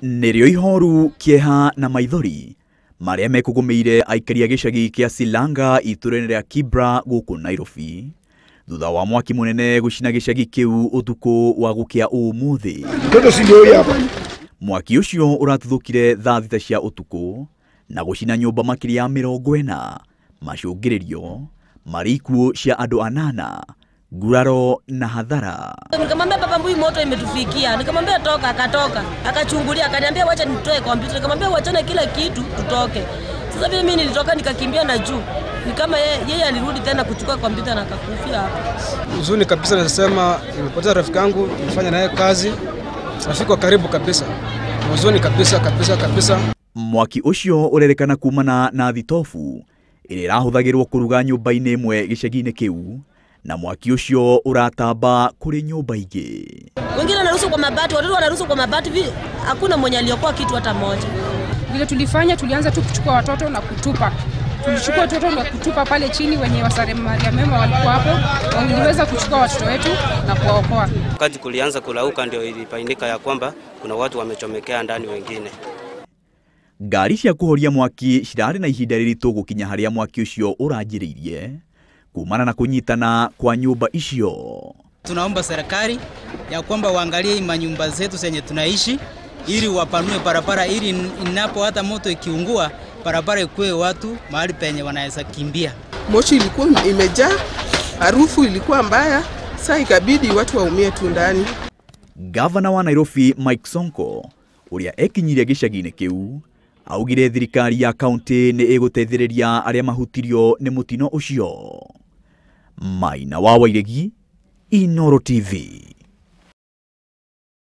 Nĩrĩo ihoru, kĩeha na maithori marĩa mekũgũmĩire aikari a gĩcagi kĩa Silanga itũũra-inĩ rĩa Kibra gũkũ Nairobi thutha wa mwaki mũnene gũcina gĩcagi kĩu ũtukũ wa gũkĩa ũmũthĩ. Mwaki ũcio ũratuthũkire thaa 6 cia ũtukũ na gũcina nyũmba makĩria ya 40, macũngĩrĩrio marĩ ikuũ cia andũ 8, nguraro na hathara. Nikamwambia baba, mbuyu moto imetufikia. Nikamwambia toka, akatoka. Akachungulia, akaniambia wacha nitoe kompyuta. Nikamwambia wachana kila kitu tutoke. Sasa vile mimi nilitoka nikakimbia na juu. Ni kama yeye alirudi tena kuchukua kompyuta na akakufia hapo. Huzuni kabisa, nasema nimepoteza rafiki yangu, nimefanya naye kazi. Rafiki wa karibu kabisa. Huzuni kabisa kabisa kabisa. Mwaki ucio urerekana kumana na thitobu ĩrĩa ĩrahũthagĩrwo kũruga nyũmba-inĩ ĩmwe gĩcagi-inĩ kĩu, na mwaki ucio uratamba kuri nyumba ingĩ. Wengine wanaruhusu kwa mabati, watoto wanaruhusu kwa mabati, hakuna mwenye aliyokuwa kitu hata moja. Vile tulifanya, tulianza tu kuchukua watoto na kutupa. Tulichukua watoto na kutupa pale chini, wenye wasamaria mema walikuwa hapo, waliweza kuchukua watoto wetu na kuwaokoa. Wakati kulianza kulauka ndio ilibainika ya kwamba kuna watu wamechomekea ndani wengine. Ngari cia kũhoria mwaki cirarĩ na ihinda rĩritũ gũkinya harĩa mwaki ũcio ũranjĩrĩirie kumana na kunyitana kwa nyumba icio. Tunaomba serikali ya kwamba waangalie manyumba zetu zenye tunaishi ili wapanue barabara, ili inapo hata moto ikiungua barabara ikuwe watu mahali penye wanaweza kimbia. Moshi ilikuwa imejaa, harufu ilikuwa mbaya, sasa ikabidi watu waumie tu ndani. Gavana wa Nairobi Mike Sonko uria ekinyirie gĩcagi-inĩ kĩu augire thirikari ya kaunti nĩ ĩgũteithĩrĩria arĩa mahutirio nĩ mũtino ũcio. Maina wa Wairegi, Inooro TV.